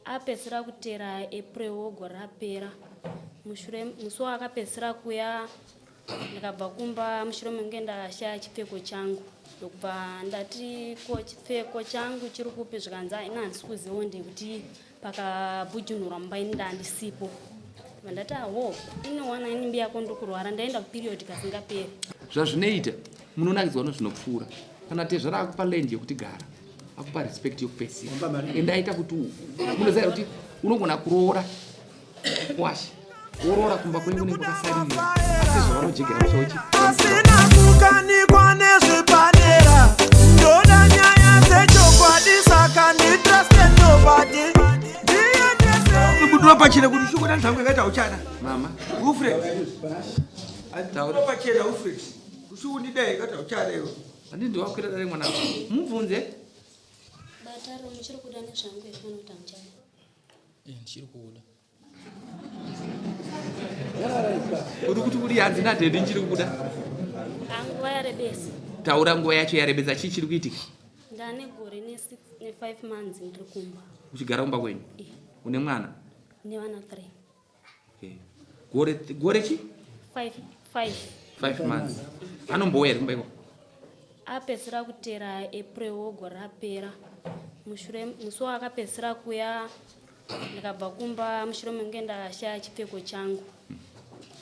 Apedzisira kuteera April wegore rapera. Mushure musi waakapedzisira kuya ndikabva kumba mushure mekunge ndashaya chipfeko changu ndokubva ndati ko chipfeko changu chiri kupi zvikanzi ini handisi kuziva ndekuti pakabhujunurwa mumba ini ndandisipo ndati aho ini wana ini mbi yako ndikurwara ndaenda kuperiod kasingaperi. Zvazvinoita munonakidzwa nozvinopfuura kana tezvara akupa land yekuti gara akupa respect yekupedzisira ende aita kuti munoziva kuti unogona kuroora kwashe woroora kumba kwenyu kunenge kwakasaririra asi zvavanojegera musha wechi Asina kukanikwa nezvepadera ndoda nyaya dzechokwadi saka nditruste nobody Kubudirwa pachena kuti shukuda nzangu yakaita uchada. Mama. Ufred. Taura pachena Ufred. Ushukunidai yakaita uchada iwe. Handiti ndiwakwira dare mwana. Mubvunze. Bataro muchiri kuda nezvangu here kana kuti hamuchada? Eh, ndichiri kuda. Uri kuti kudi hanzi nadhedhi ndichiri kuda. Nguva yarebesa. Taura nguva yacho yarebesa chii chiri kuitika? Ndane gore ne 5 months ndiri kumba. Uchigara kumba kwenyu? Eh. Une mwana? Nevana 3. Okay. Gore gore chi? 5 5. 5 months. Anombouya here kumba ikoko? Apedzisira kuteera April wegore rapera. Mushure musi waakapedzisira kuya ndikabva kumba mushure mekunge ndashaya chipfeko changu.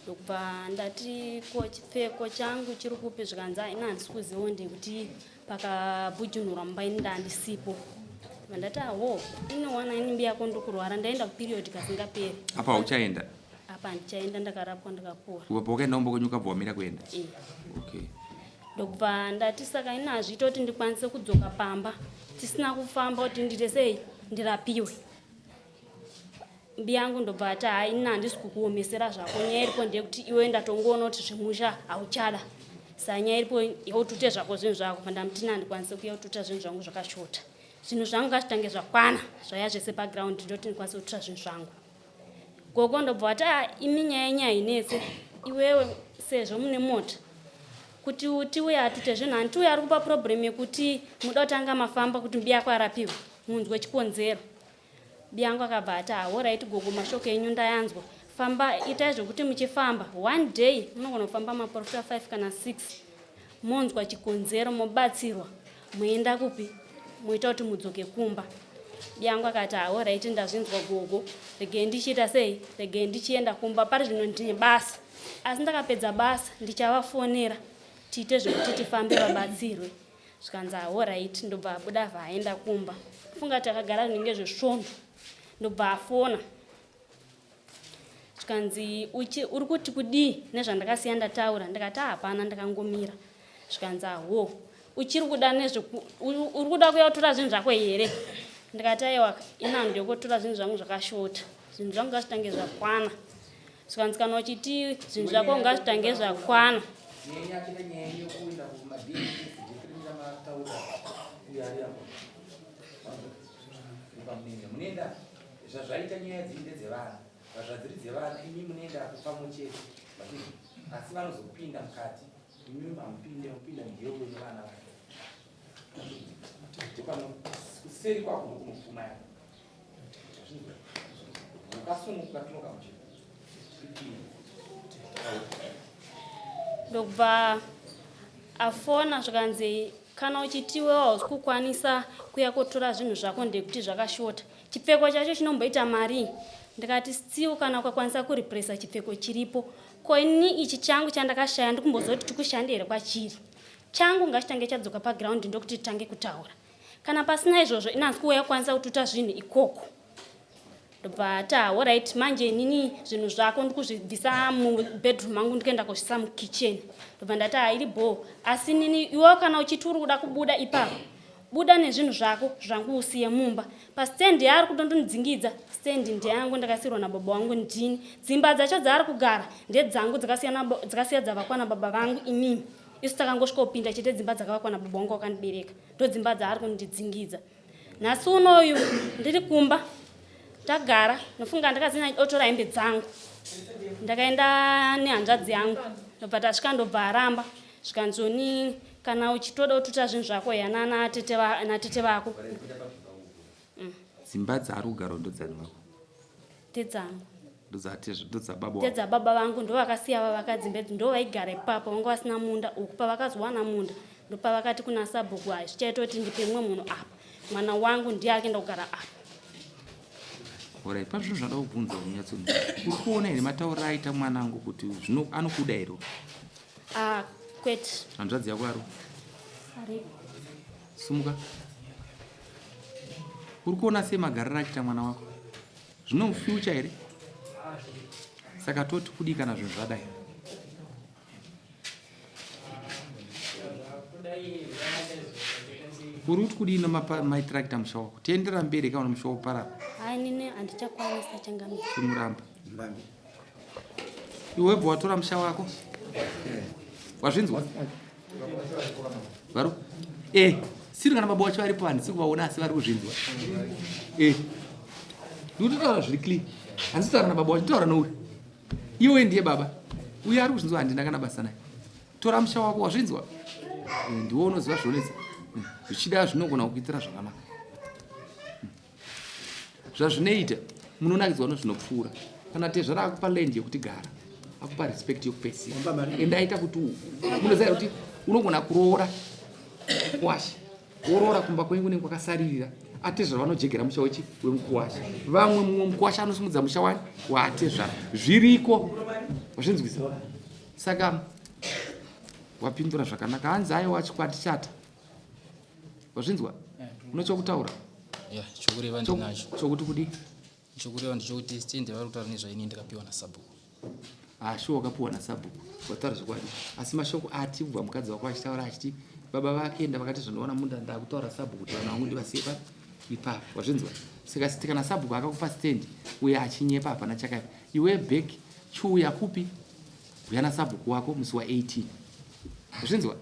Ndokubva ndati ko chipfeko changu chiri kupi zvikanzi ini handisi kuziva ndekuti pakabhujunurwa mumba ini ndandisipo. Ndati aho ini wana ini mbi yako ndikurwara ndaenda kuperiod kasingaperi. Apa hauchaenda? Apa handichaenda ndakarapwa ndikapora. Apa wakaenda kumba kwenyu ukabva wamira kuenda? Eh. Okay. Ndokubva ndati saka ini hazviite kuti ndikwanise kudzoka pamba tisina kufamba kuti ndiite sei ndirapiwe. Mbiyangu ndobva ati haa ini handisi kukuomesera zvako nyaya iripo ndeyekuti iwe ndatongoona kuti zvemusha hauchada saa nyaya iripo yaututa zvako zvinhu zvako bva ndamuti ini handikwanise kuya kututa zvinhu zvangu zvakashota zvinhu zvangu ngazvitange zvakwana zvaya zvese background ndoti ndikwanise kututa zvinhu zvangu gogo ndobva vati ah imi nyaya yenyu hainetse iwewe sezvo mune mota kuti tiuye atute zvinhu hanti uye ari kupa problem yekuti muda kutanga mafamba kuti mbiya arapiwe munzwe chikonzero Biangu akabva ati horaiti gogo mashoko enyu ndayanzwa famba itai zvekuti muchifamba one day munogona kufamba maprofita 5 kana 6 monzwa chikonzero mobatsirwa moenda kupi moita kuti mudzoke kumba Biangu akati horaiti ndazvinzwa gogo regei ndichiita sei regei ndichienda kumba pari zvino ndine basa asi ndakapedza basa ndichavafonera tiite zvekuti tifambe vabatsirwe Zvikanzi horait ndobva abuda abva aenda kumba. Funga takagara zvinenge zvesvondo ndobva afona. Zvikanzi uchi uri kuti kudii nezvandakasiya ndataura ndikati ah, hapana ndakangomira. Zvikanzi aho uchiri kuda nezve uri kuda kuya kutora zvinhu zvako here? Ndikati aiwa ini handidi kutora zvinhu zvangu zvakashota. Zvinhu zvangu ngazvitange zvakwana. Zvikanzi kana uchiti zvinhu zvako ngazvitange zvakwana. Zvazvaita nyaya dziri ndedzevana zvadziri dzevana imi munoenda pamwe chete asi vanozopinda mukati imi hamupinde mupinda ndiyo nevana vake kuseri kwako ndokunopfuma yako Ndokubva afona zvikanzi kana uchiti iwewe hausi kukwanisa kuya kotora zvinhu zvako ndekuti zvakashota chipfeko chacho chinomboita marii ndikati still kana ukakwanisa kurepresa chipfeko chiripo ko ini ichi changu chandakashaya ndikumbozoti tikushande here kwachiri changu ngachitange chadzoka paground ndokuti titange kutaura Kana pasina izvozvo ini hanzi kuuya kukwanisa kututa zvinhu ikoko. Ndobva ati horait manje inini zvinhu zvako ndikuzvibvisa mubedroom mangu ndikuenda kuzvisa mukitchen. Ndobva ndati hairi bhoo asi inini iwe kana uchiti uri kuda kubuda ipapo buda nezvinhu zvako zvangu usiye mumba. Pastand yaari kutondondidzingidza stand ndeyangu ndakasiirwa nababa wangu ndini. Dzimba dzacho dzaari kugara ndedzangu dzakasiya dzavakwa nababa vangu inini. Isu takangosvikopinda chete dzimba dzakavakwa nababa wangu wakandibereka. Ndodzimba dzaari kundidzingidza. Nhasi unoyu ndiri kumba tagara nofunga ndakazina otora hembe dzangu. Ndakaenda nehanzvadzi yangu ndobva tasvika ndobva aramba zvikanzoni kana uchitoda kututa zvinhu zvako yana natete vako. Dzimba dzaari kugara ndodzani vako? Ndedzangu. Ndodzababa Ndedzababa vangu, ndovakasiya vavaka dzimba idzi, ndovaigara ipapo, vanga vasina munda uku. Pavakazowana munda ndopavakati kuna sabhuku, hai zvichaita kuti ndipe mumwe munhu apa, mwana wangu ndiye akuenda kugara apa. Orai, pane zvinhu zvandada kubvunza unyatsoni. Uri kuona here matauriro aita mwanangu kuti zvino anokuda here? Ah, kwete. Hanzvadzi yako ari? Aripo. Sumuka. Uri kuona sei magariro achiita mwana wako? Zvino future here? Saka toti kudii kana zvinhu zvadai? Uri kuti kudii nemaitiro akuita musha wako? Tiendera mberi kana musha woparara? Hayi nini handichakwanisa changamire. Chimuramba. Iwe webva watora musha wako? Wazvinzwa? Varu? Eh, siri kana baba wacho varipo handisi kuvaona asi vari kuzvinzwa. Eh. Ndikutotaura zviri clear. Handisi kutaura nababa wacho, nditaura nouyu. Iwe ndiye baba. Uyu ari kuzvinzwa handina kana basa naye. Tora musha wako wazvinzwa? Eh, ndiwe unoziva zvonetsa. Zvichida zvinogona kukuitira zvakanaka. Zvazvinoita munonakidzwa nozvinopfuura. Kana tezvara akupa land yekuti gara, akupa respect yekupedzisira. Ende aita kuti munoziva kuti unogona kuroora mukuwasha, woroora kumba kwenyu kunenge kwakasaririra. Atezvara vanojegera musha wechi wemukuwasha. Vamwe mumwe mukuwasha anosimudza musha wani waatezvara. Zviriko. Wazvinzwisa? Saka wapindura zvakanaka. Hanzi aiwa chikwati chata. Wazvinzwa? Une chokutaura? Ya, chokureva ndinacho. Chokuti kudii? Chokureva ndechokuti stand yavari kutaura nezvaini ndakapiwa nasabhuku. Ah, shuwa wakapiwa nasabhuku. Wataura zvokwadi. Asi mashoko ati kubva mukadzi wako achitaura achiti baba vake enda vakati zvondoona munda ndakutaura sabhuku kuti vana vangu ndivasiye pa ipapo. Wazvinzwa? Saka siti kana sabhuku akakupa stand uye achinyepa hapana chakaipa. Iwe back chiuya kupi? Uya nasabhuku wako musi wa 18. Zvinzwa?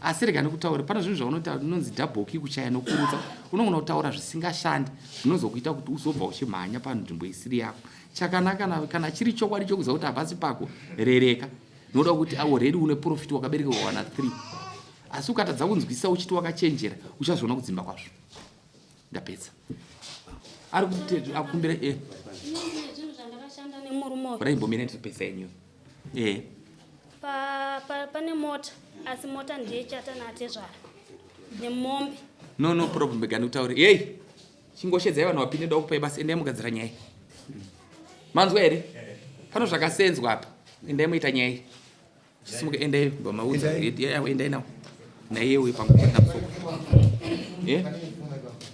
Asi rega ndikutaure, pane zvinhu zvaunoita inonzi double kuchaya nokurutsa. Unogona kutaura zvisingashandi zvinozokuita kuti uzobva uchimhanya panzvimbo isiri yako. Chakanaka kana, kana chiri chokwadi chokuziva kuti hapasi pako, rereka. Noda kuti already une profit wakabereka wawana 3. Asi ukatadza kunzwisisa uchiti wakachenjera, uchazoona kudzimba kwazvo. Ndapedza. Ari kuti akumbira eh. Zvinhu zvandakashanda nemurume uyu. Raimbomira ndipedza yenyu. Eh. Pa, pa, pane mota asi mota ndiye chata natezvara nemombe. No no problem begani kutaure. Hey. Chingoshedzai vanhu vapinde ndoda kupai basa endai mugadzira nyaya. Manzwa here? Pano zvakasenzwa apa. Endai moita nyaya. Chisimuka endai bamaudza endai nawo. Naiye uyu pangu namusoko. Eh?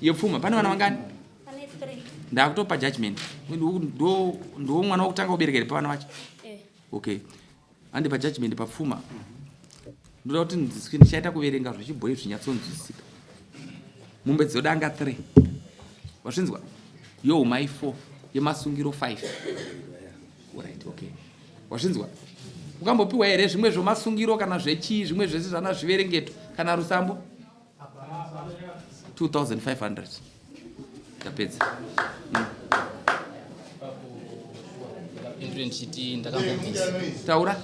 Yepfuma pane vana vangani? Pane 3. Ndakutopa judgment. Ndo ndo mwana wokutanga kubereka here pavana vacho? Eh. Okay. Andipa judgment papfuma. Ndoda kuti ndiswe ndichaita kuverenga zvechibhoyi zvinyatsonzwisika. Mombe dzodanga 3. Wazvinzwa? Youmai 4, yemasungiro 5. Alright, okay. Wazvinzwa? Ukambopiwa here zvimwe zvomasungiro kana zvechii zvimwe zvese zvana zviverengeto kana rusambo? 2500. Ndapedza. Ndapindure ndichiti ndakambobvisa. Taura.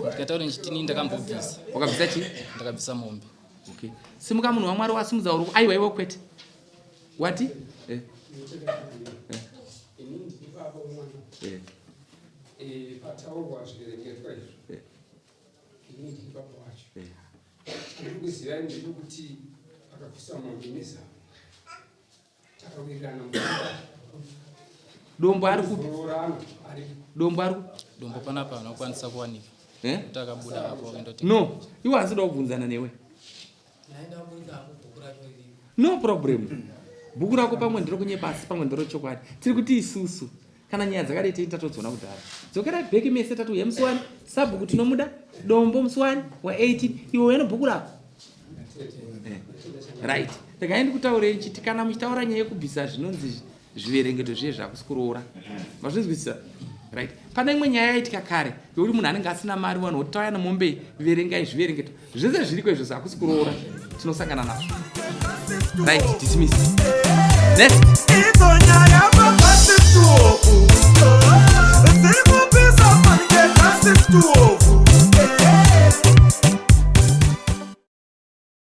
Ndikataura ndichiti ini ndakambobvisa. Wakabvisa chii? Ndakabvisa mombe. Okay. Simuka munhu waMwari wasimudza uri aiwa iwe kwete. Wati? Eh. Eh. Eh. Eh, pataurwa zviverengetwa izvo. Eh. Ini ndiri baba wacho. Eh. Chandiri kuziva ini ndechekuti akabvisa mombe nezano. Takawirirana mumba. Dombo ari kupi? Roorano ari Dombo ari kupi? Dombo panapa anokwanisa kuwanika. Eh? Kuti akabuda apo akaenda kutenga. No, iwe hanzi ndoda kubvunzana newe. No problem. Bhuku rako pamwe ndiro kunyepa asi pamwe ndiro chokwadi. Tiri kuti isusu kana nyaya dzakadai tei tatodziona kudhara. Dzokerai bheki mese tati uye musi wani sabhuku tinomuda dombo musi wani wa 18 iwe uya nebhuku rako. Eh. Right. Regai ndikutaurei ndichiti kana muchitaura nyaya yekubvisa zvinonzi zviverengeto zviye zvakusi kuroora. Mazvinzwisisa? Right. Pane imwe nyaya yaitika kare yokuti munhu anenge asina mari vanhu voti tauya nemombe verengai zviverengeto zvese zviriko izvo zvakusi kuroora tinosangana nazvo. Right, dismiss. Next. Idzo nyaya pafasi tuoku dziri kupisa fanike kasi tuoku.